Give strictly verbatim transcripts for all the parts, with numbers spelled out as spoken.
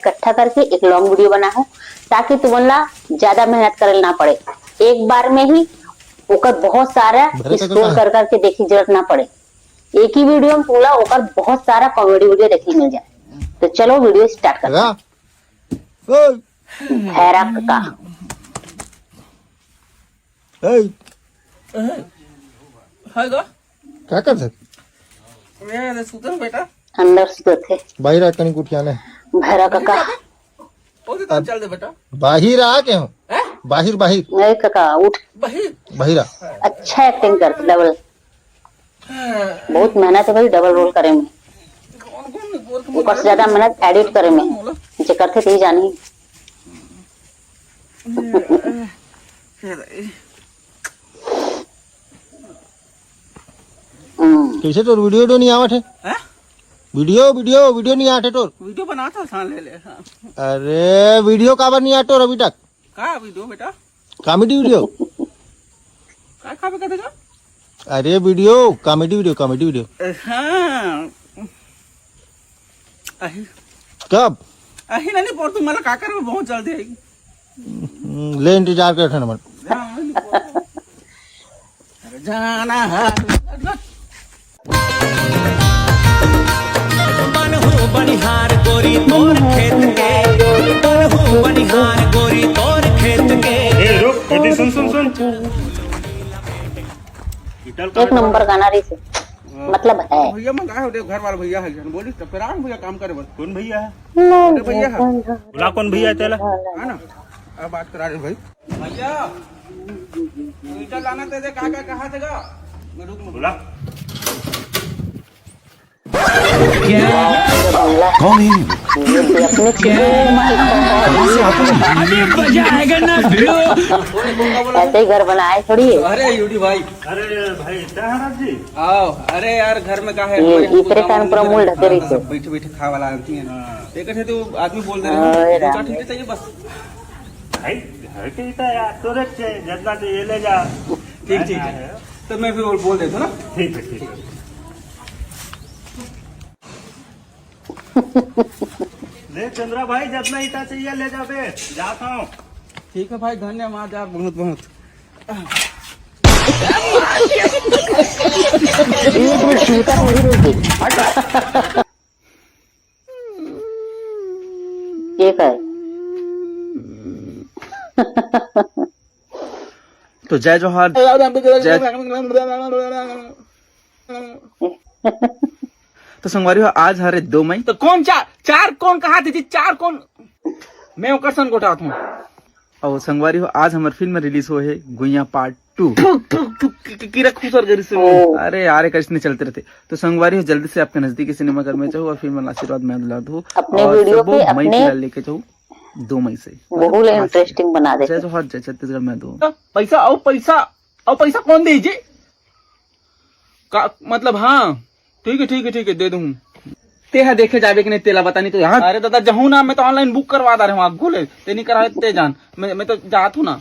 इकट्ठा करके एक लॉन्ग वीडियो बनाहूं, ताकि तुमन ला ज्यादा मेहनत करे ला ना पड़े, एक बार में ही ओकर बहुत सारा स्क्रोल कर करके देखे जरूरत ना पड़े। एक ही वीडियो में तुमला ओकर बहुत सारा कॉमेडी वीडियो देखे मिल जाए। तो चलो वीडियो स्टार्ट करते हैं। भैरा का ए, है गा? का कर सकत? मैं सुतल बेटा। अंदर सुतत हे। बाहिर आ, कनी कुठियाने। भैरा कका। ओ, तो चल दे बेटा। बाहिर आ के हो। हैं? बाहिर, बाहिर। ए कका, उठ। बाहिर? बाहिर आ। अच्छा एक्टिंग करत, डबल। बहुत मेहनत है भाई, डबल रोल करे में। ऊपर से ज्यादा मेहनत एडिट करे में। जे करथे, ते ही जानी। हम्म। कैसे तोर वीडियो, वीडियो नहीं आवत है? हैं? वीडियो, वीडियो, वीडियो नहीं आवत है तोर? वीडियो बनात हंव, ले ले, हाँ। अरे, वीडियो काबर नहीं आवत तोर अभी तक? का वीडियो बेटा? Comedy video. का, का बेटा? अरे video, comedy video, comedy video. हाँ। अही। कब? अही नहीं, नहीं, पर तू मला का करबे, बहुत जल्दी है। हम्म, ले इंतजार कर ठन मन। हाँ, नहीं, पर तू। अरे जाना है। बनहूँ बनिहार गोरी तोर खेत के, बनहूँ बनिहार गोरी तोर खेत के। ए, रुक, एती सुन, सुन, सुन। एक नंबर गाना रहिस हे। मतलब है। भैया मंगाए हो, देख घर वाला भैया है, बोली तब करा भैया काम करे बस। कौन भैया है? अरे भैया है। बुला कौन भैया है तेला? है ना? अब बात करा रहे भाई। भैया, तू ईटा लाना ते दे, का, का, कहा देगा? रुक, रुक। बुला। कौन है? ये तो अपने चुके हैं। कहाँ से आते हैं? ऐसे ही घर बनाए थोड़ी है। अरे यूडी भाई। अरे भाई, क्या है राज जी? आओ। अरे यार, घर में का है, ये हमारे यहाँ इतने कुछ काम टाइम पूरा नहीं मूल करते। ढके रहिथे। बैठे बैठे खाए वाला आदमी है। हाँ। एक ऐसे तो आदमी बोल दे रहे हैं, ओए दो चार राम। ठीक है, चाहिए बस। भाई, घर के ही तो यार, तो रख के, जितना चाहिए ले जा। ठीक, ठीक है। तो मैं फिर बोल देता हूँ ना। ठीक है, ठीक है। ले चंद्रा भाई, जितना ईटा चाहिए ले जा बे, जाता हूँ। ठीक है भाई, धन्यवाद यार, बहुत बहुत। एक मिनट, चूता थोड़ी रोक दे। हट। ये का है? तो जय जोहार, जय। तो संगवारी हो, आज हरे दो मई। तो कौन चार, चार कौन कहा थी जी, चार कौन? मैं ओकर सन गोठात हूँ। और संगवारी हो, आज हमर फिल्म रिलीज हो है गुइया पार्ट टू। थू, थू, थू, कि-, कि-, किरा खुसर गरी से। ओ। अरे यार, एक ऐसने चलते रहते। तो संगवारी हो, जल्दी से आपके नजदीकी सिनेमाघर में जाओ और फिल्म वाला आशीर्वाद में दुलार दो। अपने और वीडियो सबो पे मई अपने फिलहाल लेके जाओ दो मई से। बहुत इंटरेस्टिंग बना देते। जय जोहार, जय छत्तीसगढ़, मैं दो। पैसा, अउ पैसा, अउ पैसा कौन दे जी? का, मतलब, हाँ, ठीक है, ठीक है, ठीक है, दे दूँ। तेहा देखे जाबे कि नहीं, तेला बता नहीं तो यहाँ। अरे दादा, जहूँ ना, मैं तो ऑनलाइन बुक करवा दे रहा हूँ, आगू ले, ते नहीं करा ते जान, मैं, मैं तो जात हूँ ना।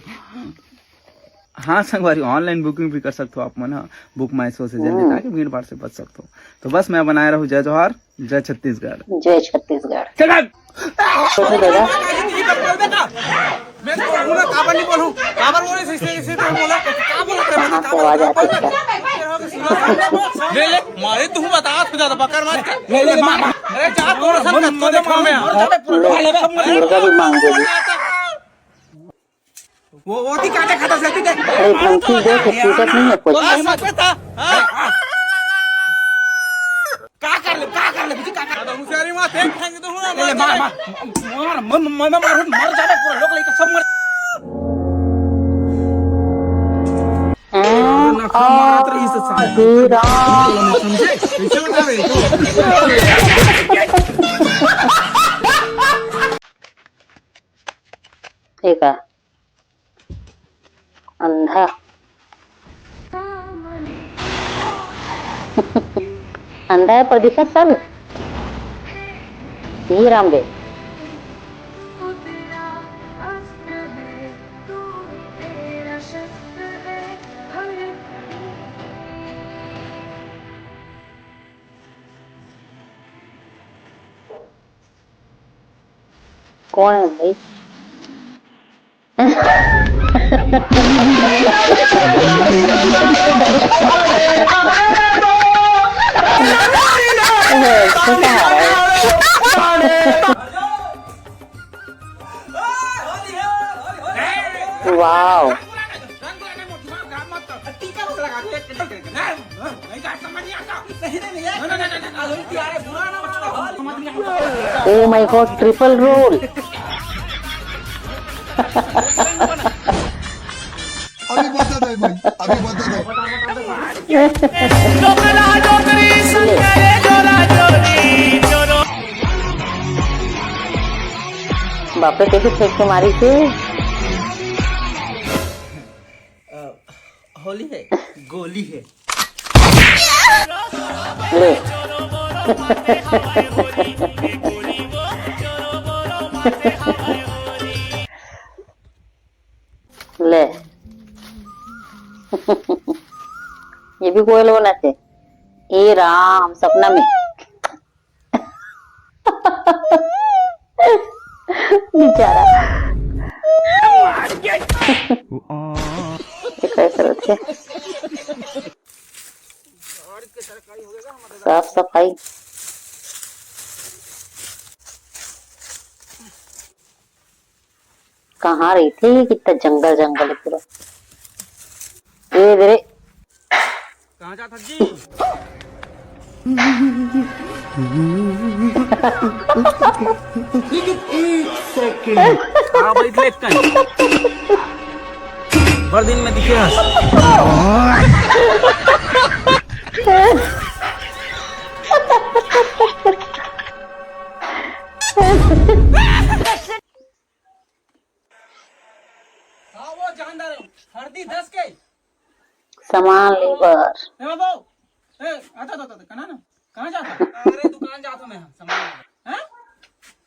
हाँ संगवारी, ऑनलाइन बुकिंग भी कर सकते हो आप मन, हाँ, बुक माई शो से जल्दी, हम्म। ताकि भीड़ भाड़ से बच सकते हो। तो बस मैं बनाए रहूँ, जय जोहार। जय छत्तीसगढ़। जय छत्तीसगढ़। चल भाग। सोचो दादा। मैं तो बोलूँ ना, काबर नहीं बोलूँ? काबर बोले से, से, से तो बोला, का बोला तेरे को? आपको आवाज आती है क्या? ले, ले, मारे तू बता, तू ज्यादा बकर मत कर। ले, ले, मार, मार। अरे जा, तोर सब मत, मत, मत, मत, मत। ले, ले, ले, ले, ले। मुर्गा भी मांग दे। वो, वो थी काटे खाता से, ठीक है? अरे, धमकी दे के छूटत नहीं है कुछ। बस, बस, बस, हाँ। का कर ले, का कर ले, बुझी का कर ले? होशियारी मत, एक फेंक दो ना, ले, ले, मार, मार, मार, मार, मार, मार, मार, मर जाबे, पूरा लोग लेके सब मर। नखरा मारत रही से साले। समझे? कैसे बतावे? ठीक है। अंधा। अंधा है पर दिखत सब। ये रामदेव। कौन है भाई? Wow. Oh my God, triple roll। अभी बता दे भाई, अभी बता दे। बाप रे, कैसे फेंक के मारी थे? अ, होली है, गोली है। ले। ले। ये भी कोयल होना थे। ए राम, सपना में। बेचारा। ये कैसे रखे? साफ सफाई। कहाँ रहिथे ये? कितना जंगल जंगल है पूरा। ए दे रे। कहाँ जात हस जी? एक सेकंड। हाँ भाई, देख कहीं। भर दिन में दिखे हस। हाँ, वो जानदार है। हरदी दस के। सामान ले बर। ए बाबू, ए, आता, आता, आता, कना ना? कहाँ जाता? अरे, दुकान जाता मैं, सामान लेने। हैं?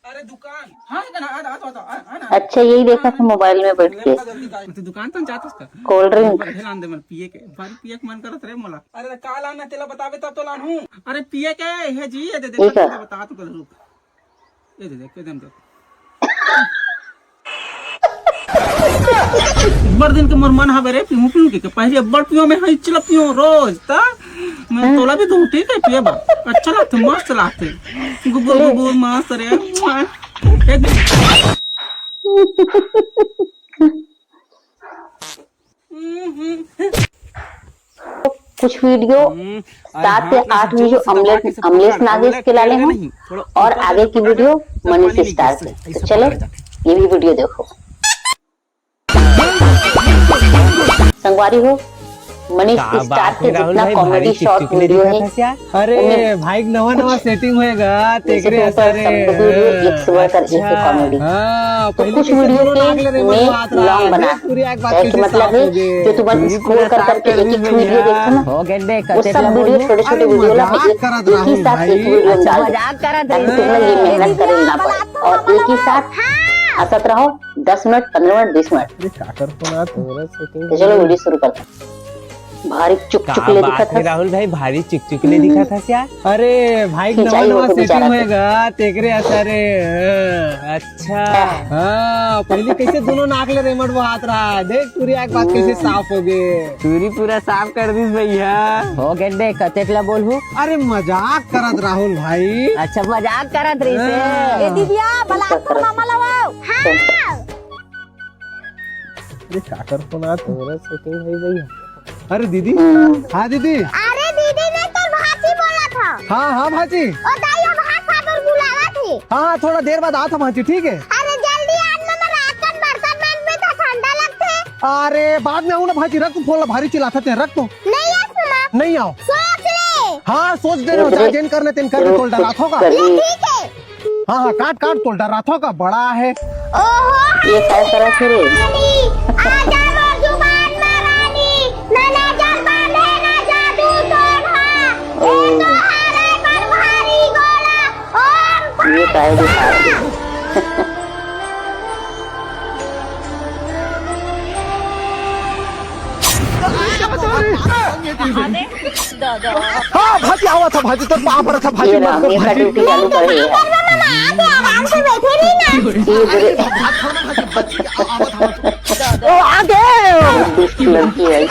अरे, दुकान। हाँ, कना, आता, आता, आता, आ, आ ना। अच्छा, यही देखा था मोबाइल में बैठ के। ले, जल्दी जा। तो दुकान तो जाता उसका। Cold drink. बढ़िया लान दे मन पिए के। भारी पिए के मन करत रे मोला। अरे, का लाना तेला बतावे तब तो लान हूँ। अरे, पिए के, हे जी, ये दे दे, ठीक है। बता तो रुक। ये दे दे, एकदम दे। बड़ दिन के मोर मन हवे रे, पीहूं, पीहूं के, के पहले बड़ पियो में, हई चला पियो रोज, ता मैं तोला भी दूं, ठीक है, पिए बा। अच्छा लागथे, मस्त लागथे। गुबुर, गुबुर, मस्त रे। एक कुछ वीडियो, हम्म, अरे सात हाँ, से आठ वीडियो अमलेश, अमलेश नागेश के लाने हूँ और आगे की वीडियो मनीष स्टार के। तो चलो, ये भी वीडियो देखो। संगवारी हो, मनीष स्टार के जितना कॉमेडी शॉर्ट वीडियो है, अरे भाई, नवा नवा सेटिंग होएगा, तेकरे असर रे। एक से बढ़कर एक कॉमेडी। हाँ, तो कुछ वीडियो के मैं लॉन्ग बना, कहे के मतलब है जो तुम स्क्रॉल कर करके एक एक वीडियो देखो ना, वो सब वीडियो, छोटे छोटे वीडियो ला एक ही साथ एक वीडियो में डाल दो, ताकि तुम्हें ये मेहनत करे ना पड़े और एक ही साथ हंसत रहो दस मिनट, पन्द्रह मिनट, बीस मिनट। तो चलो, वीडियो शुरू करते हैं। भारी चुकचुक ले दिखा था राहुल भाई, भारी चुकचुक ले दिखा था यार। अरे भाई, नवा नवा सेटिंग होएगा, तेकरे असर रे। अच्छा। हाँ, पहले कैसे दोनों नाक ले रेमट वो हाथ रहा, देख पूरी आँख बात कैसे साफ हो गए। पूरी पूरा साफ कर दिस भैया। हो गए बे, कतेक ला बोलहू? अरे मजाक करत राहुल भाई। अच्छा, मजाक करत रही से। हाँ। ए दिव्या, बलात्कार मामा लवाओ। हाँ। अरे काकर फोन आ तोरा सेटिंग होई गई। अरे दीदी। हाँ दीदी। अरे दीदी नहीं, तोर भांची बोला था। हाँ हाँ भांची। ओ दाई, हम हाथ साबुन बुलावा थी। हाँ हाँ, थोड़ा देर बाद आता भांची, ठीक है। अरे जल्दी आ ना, मैं रात कन बर्तन मांज में था, ठंडा लगते। अरे बाद में आऊँ ना भांची, रख तू फोन ला, भारी चिल्लाता ते, रख तू। नहीं आ सुना। नहीं आओ। सोच ले। हाँ सोच दे रहे हो, जा जेन करने तेन कर, तोल डरा थोका। ले ठीक है। हाँ हाँ, काट काट, तोल डरा थोका बड़ा है। ओहो, ये काय करत हे रे? रानी, आजा मोर जुबान में रानी, ना नजर बांधे, ना जादू टोना। ए तोहार पर भारी गोला, ओम ये काय दिखा रहे? हाँ भाजी, आवा था भाजी, तो पाँव पर था भाजी, ये मत राम, कर ये भाजी। ड्यूटी चालू कर रही है। आराम से बैठे रही ना। ये बोले, ओ, आ गए। दुष्ट लड़की है।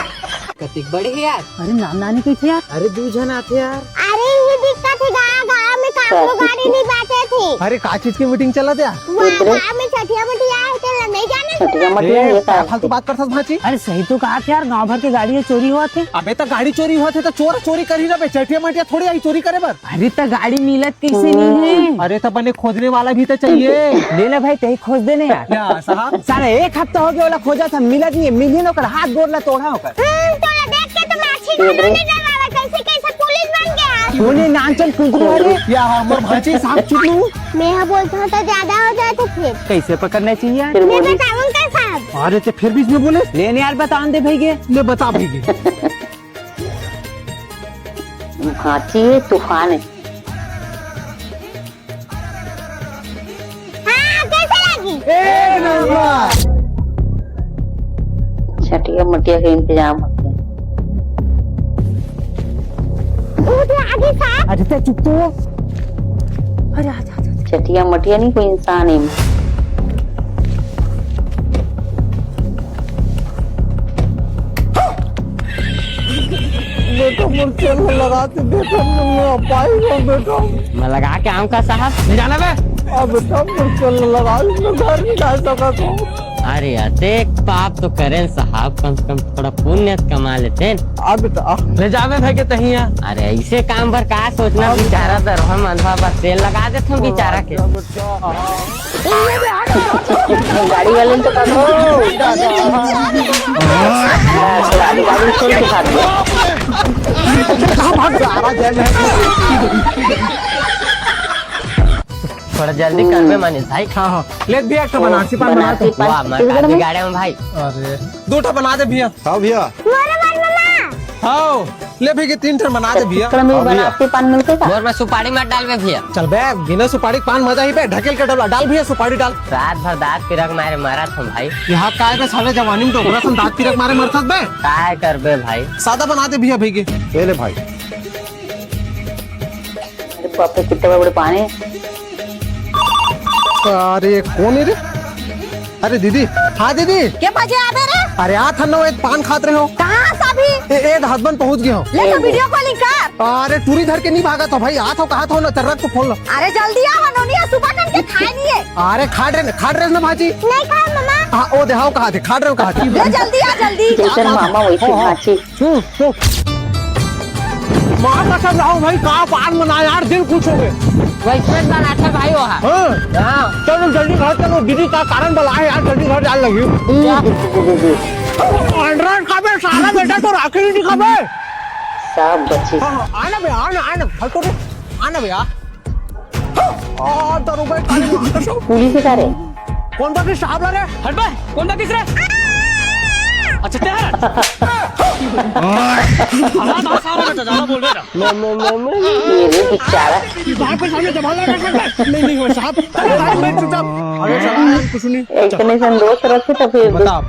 कतिक बड़े हे यार। अरे नान नानी कहिथे यार। अरे दू झन आथे यार। अरे ये दिक्कत हे, गाँव गाँव में काम लो गाड़ी नहीं बांटे थे। अरे का चीज के मीटिंग चलत हे यार? वाह, गाँव में छठिया मटिया हे, तेला नहीं जाने। छठिया मटिया ए, हे का का? फालतू बात करथस भांची? अरे सही तो कहा थे यार, गाँव भर के गाड़ी चोरी होवत हे। अबे त गाड़ी चोरी होवत हे त चोर चोरी करही ना बे, छठिया मटिया थोड़ी आही चोरी करे बर। अरे त गाड़ी मिलत कइसे नहीं हे? अरे त बने खोजने वाला भी त चाहिए। ले ना भाई, तही खोज दे ना यार। क्या साहब? साला एक हफ्ता हो गया, ओला खोजत हंव, मिलत नहीं हे, मिलही ना ओकर हाथ गोड़ ला तोड़ा ओकर। हम्म, तोला देख के तो मैं अच्छी गाना नहीं गा वाला, कैसे कैसे पुलिस बन गया। तूने नानचन कुकुर वाले। या हमर भांची साहब चुन्नू। मैं हा बोलत हंव तो ज्यादा हो जाथे फिर। कैसे पकड़ना चाहिए यार? फिर मैं बोली। बताऊंगा साहब। अरे ते फिर बीच में बोले। ले ना यार, बतान दे भइगे। ले बता भइगे। भांची हे, तूफान हे। हाँ, कैसे लगी? एक नंबर। छठिया मटिया के इंतजाम होथे। भूत लागी साहब। अरे ते चुप तो हो। अरे आजा, आजा, आजा। छठिया मटिया नहीं, कोई इंसान हे। बेटा, मोर चल लगा के देखा, मैं पाई हो बेटा। मैं लगा के आऊं का साहब? नहीं जाना बे। अब बेटा, मोर चल लगा, मैं घर नहीं जा सकत हूँ। अरे यार, देख, पाप तो करें साहब, कम से कम थोड़ा पुण्य कमा लेते हैं। आ बेटा, आ। ले जावे भाई के तहिया। अरे, ऐसे काम बर का सोचना, बेचारा दरवा मंदवा बर तेल लगा देते हम बेचारा के। गाड़ी वाले ने तो पकड़ो। गाड़ी, गाड़ी छोड़ के भाग गया। थोड़ा जल्दी करबे मनीष भाई। हाँ, हाँ। ले भैया, एक ठो बनारसी पान बना दे। बनारसी पान वाह, मैं छत्तीसगढ़ काफी में? गाड़े हूँ भाई। अरे, दो ठो बना दे भैया। हाँ भैया। मोरे बर ममा। हाँ। ले भैया, तीन ठन बना दे भैया। छत्तीसगढ़ में हाँ भैया। बनारसी पान मिलथे का? मोर में सुपारी मत डालबे भैया। चल बे, बिना सुपारी पान मजा ही बे, ढकेल के डोला। डाल भैया, सुपारी डाल। रात भर दांत पिरक मारे मरत हूँ भाई। यहाँ काय बे साले, जवानी में डोकरा सन दांत पिरक मारे मरथस बे। काय करबे भाई? सादा बना दे भैया, भैया। ये ले भाई। अरे बाप रे, कितने बड़े बड़े पान हे। अरे कौन हे रे? अरे दीदी। हाँ दीदी। के बजे आबे रे? अरे आत हन ना, एक पान खात रहे हो। कहाँ से अभी? ए, ए, हसबैंड पहुँच गए हो। ले तो वीडियो कॉलिंग कर। अरे टूरी धर के नहीं भागा तो भाई, आत हो कहा था ना, चर्रक तो फोन लो। अरे जल्दी आ, नोनिया सुबह कन के खाए नहीं है। अरे खाट रहे, खाट रहे ना भाजी। नहीं खाए मम्मा। हाँ, ओ देहाव कहा थे, खाट रहे हो कहा थे। ले जल्दी आ, जल्दी। जैसे मामा वैसे हो, हो। भाजी। हम्म, हम्म। माँ कसम रहो भाई, का पान मना यार, दिल खुश हो गए। वैसे बना था भाई वो। हाँ। हाँ। चलो जल्दी घर चलो, दीदी का कारण बला है यार, जल्दी घर जाने लगी। हम्म। अंडरान खाबे साला, बेटा तो राखी नहीं खाबे। सब बच्ची। हाँ, हाँ, आना बे, आना, आना, हटो रे, आना बे, आ। आ, दारू भाई, काली माँ कसम। पुलिस ही करे। कौन बाकी साहब ला रे? हट बे, कौन बाकी रे? अच्छा, तेरा। हाँ, तो सारा बेटा, ज्यादा बोल रहे ना। मैं, मैं, मैं, मैं, ये रे बेचारा। बाप के सामने जबान लड़ा कर। नहीं, नहीं हो साहब। अरे, भाई, मैं चुपचाप। अरे, साहब, कुछ नहीं। इतने संतोष रखे तो फिर बता।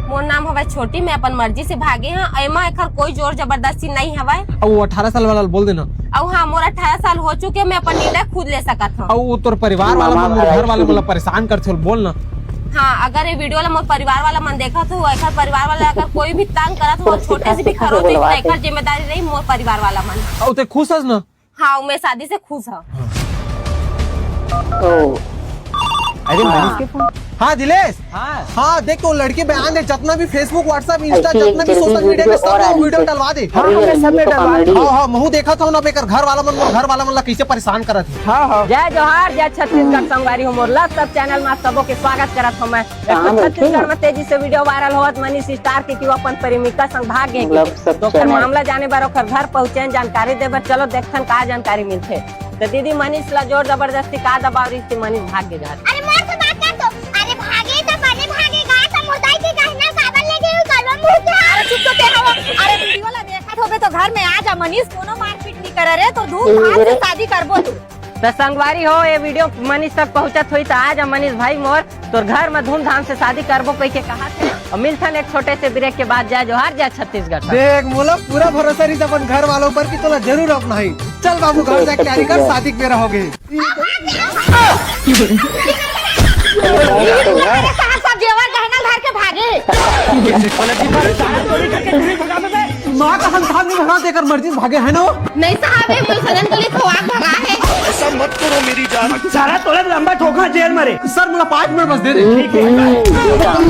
मोर नाम हवय छोटी, मैं अपन मर्जी से भागे हंव, एमा एखर कोई जोर जबरदस्ती नहीं हवय। अब वो अठारह साल वाला बोल देना। अउ हाँ, मोर अठारह साल हो चुके, मैं अपन निर्णय खुद ले सकत हंव। अउ वो तोर परिवार वाला मामा मन, मोर भाई घर वाला मन ला परेशान करथे, बोल ना। हाँ, अगर ये वीडियो ला मोर परिवार वाला मन देखत हो, एकर परिवार वाला अगर कोई भी तंग करत हो, छोटे से भी खरोच हो, तो एकर जिम्मेदारी रही मोर परिवार वाला मन। अउ ते खुश हस ना? हाँ, मैं शादी से खुश हूँ। ओ। अरे मनीष के फोन। हाँ दिलेश। हाँ। हाँ, देख वो लड़की बयान दे, जितना भी Facebook, WhatsApp, Insta, ऐसी जितना भी जल्दी सोशल मीडिया वीडियो में सब और लोग आनी वीडियो चाहिए। डलवा दे। हाँ, अरे हमने सब में डलवा दे। हाँ, हाँ, महू देखा था ना, बेकर घर वाला मन, घर वाला मन ला कैसे परेशान करत है। हाँ, हाँ। जय जोहार, जय छत्तीसगढ़ संगवारी हो मोर ला, सब चैनल में आप सबों के स्वागत करत हूँ मैं। एक तो छत्तीसगढ़ में तेजी से वीडियो वायरल होवत मनीष स्टार के कि वो अपन प्रेमिका संग भाग गए कि तो ओकर मामला जाने बर ओकर घर पहुंचे जानकारी दे बर चलो देखथन का जानकारी मिलथे। तो दीदी मनीष ला जोर जबरदस्ती का दबाव रही थी, मनीष भाग गए घर। अरे मोर से बात कर तो। अरे भागे तो बने भागे गा तो मोदाई के गहना काबर ले गए करवा मुंह के। अरे चुप तो ते हवा। अरे वीडियो ला देखत होबे तो घर में आ जा मनीष, कोनो मारपीट नहीं करे रे, तो धूमधाम से शादी करबो तू। त संगवारी हो, ये वीडियो मनीष तक पहुंचत होई त आ जा मनीष भाई मोर, तोर घर में धूमधाम से शादी करबो कह के कहा थे। और मिलथन एक छोटे से ब्रेक के बाद। जय जोहार, जय छत्तीसगढ़। देख मोला पूरा भरोसा रही अपन घर वालों पर कि तोला जरूर अपनाही। चल बाबू घर जाके तैयारी कर, शादी के बेरा हो गई। साहब, सब जेवर गहना धर के भागे। माँ का संतान नहीं भगा देकर मर्जी से भागे है ना वो। नहीं साहब, एक मुसलन के लिए तो आग भगा है। ऐसा मत करो मेरी जान। सारा तोला लंबा ठोका जेल में रे। सर, मुझे पाँच मिनट बस दे दे। ठीक है। राम,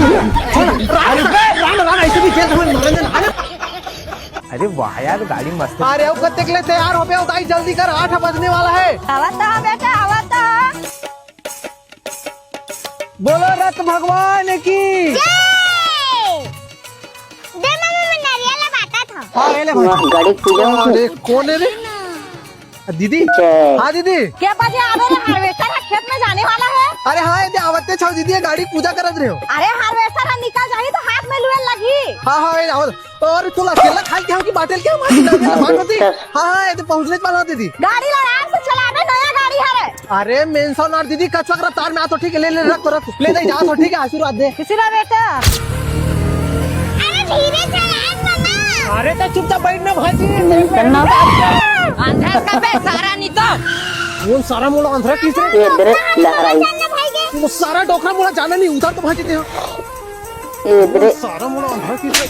राम, राम, ऐसे भी जेल में मारेंगे ना। अरे वाह यार, गाड़ी मस्त है। अरे, अब कब तक ले तैयार हो गया, उताई जल्दी कर, आठ बजने वाला है। आवत ह बेटा, आवत ह। बोलो रथ भगवान की। जय। दे मम्मी, मैं नारियल बांटत हूँ। हाँ, ले ले भाई। वाह, गाड़ी पूजा में अरे, कौन है रे? दीदी। जय। हाँ दीदी। के बजे आवे रे, हार्वेस्टर ह खेत में जाने वाला है। अरे हाँ, ये आवते छाव दीदी, ये गाड़ी पूजा करत रहे हो। अरे हार्वेस्टर ह निकल जाही तो हाथ में लुए लगी। हाँ हाँ, ये आवत। और तू अकेला खाई क्या हो कि बाटल क्या मार दिया? ये बात होती। हाँ हाँ, ये तो पहुँचने वाला दीदी। गाड़ी ला आराम से चलावे, नया गाड़ी हरे। अरे मेंशन और दीदी, कचवा के रफ्तार में आ तो ठीक है, ले ले, रख तो रख, ले नहीं जा तो ठीक है, आशीर्वाद दे। किसी ला बेटा। अरे धीरे चलाए मम्मा। अरे तो चुपचाप बैठ ना भाजी। मेंशन ना। अंधर का बे सारा नहीं तो। वो सारा मोला अंधरा किस रे? ये इधर लहराई। वो सारा डोकरा मोला जाना नहीं, उधर तो भाजी दे। ये इधर। सारा मोला अंधरा किस रे?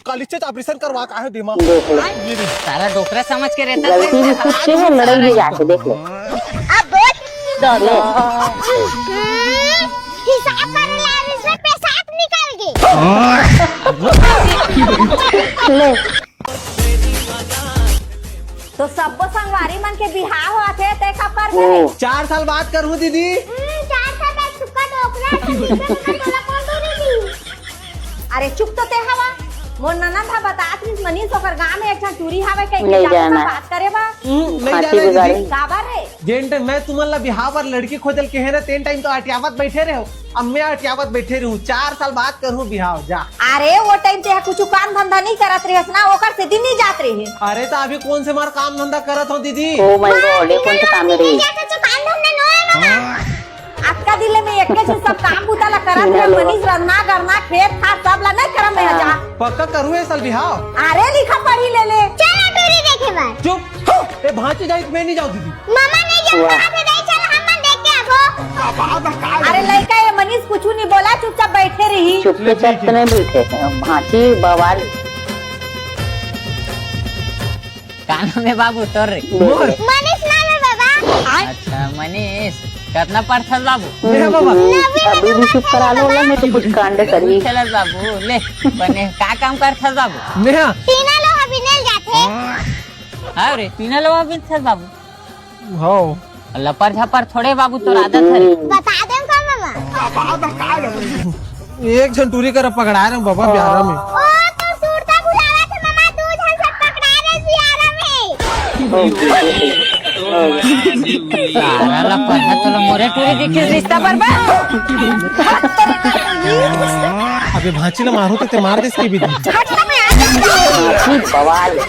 काली चीज ऑपरेशन करवा का है दिमाग। देख ले। ये रे। सारा डोकरा समझ के रहता गलती है। भी खुद से है, लड़ाई भी जाके देख ले। अब बोल। दादा। हम्म, हिसाब कर ला, इसमें पेशाब निकल गए। ले। तो सब्बो संगवारी मन के बिहाव होथे, ते कब करबे? ओ। चार साल बाद करहूँ दीदी। हम्म, चार साल बाद सुक्का डोकरा, तो तुमसे सुक्का तोला कौन दूरी दी? अरे चुप तो ते हवा। मोर ननद ह बतात रिहिस, मनीष ओकर गांव में एक झन टूरी हावय कहिके, नहीं जाबो जाना। का बात करे बा। हम्म, नहीं फांसी जाना बिगाड़ी। दीदी। काबर रे? जेन टाइम मैं तुमन ला बिहाव बर लड़की खोजल के है ना, तेन टाइम तो अटियावत बैठे रहे हो। अब मैं अटियावत बैठे रहूं, चार साल बाद करहूं बिहाव, जा। अरे वो टाइम ते कुछ काम धंधा नहीं करत रहिस ना, ओकर से दिन नहीं जात रहे। अरे तो अभी कौन से मार काम धंधा करत हो दीदी? ओ माय गॉड, ये कौन सा काम है रे? जाके तो काम धंधा नो है मामा। अतका दिन ले मैं एके झन सब काम बूता ला करत रहे, मनीष रंधना गरना खेत खार सब ला नहीं करम मैं जा। पक्का करूँ ये साल बिहाव। अरे लिखा पढ़ी ले ले। चल टूरी देखे बर। चुप। ए भांची जाई, मैं नहीं जाऊँ दीदी। मामा नहीं जाऊँ, वाह। कहाँ से नहीं, चल हम मन देख के आबो। अरे लड़का ये मनीष कुछ नहीं बोला, चुपचाप बैठे रही। चुप के चुप नहीं बैठे, भांची बवाल। का नाम है बाबू तोर रे? मोर। मनीष नाम है बाबा। अच्छा मनीष, कितना पढ़थस बाबू? ले बाबा। अभी भी चुप करा लो ना, नहीं तो कुछ कांड करी। चलत बाबू ले, बने का काम करथस बाबू? नेहा। टीना लोहा बिनेल जाथे। हाँ रे, टीना लोहा बिनथस बाबू। हाँ। लपर झपर थोड़े बाबू, तोर आदत हरे। बता दे का मामा? एक झन टूरी करा पकड़ाए रहे बाबा बिहारा में। ओ तो सुरता बुलावा थे मामा, दू झन से पकड़ाए रहे बिहारा में। सारा लपर है, तोला मोरे टूरी दिखे रिश्ता बर्बाद। अबे भांची ला मारो तो ते मार देस के भी। हट ना मैं आ। बवाल।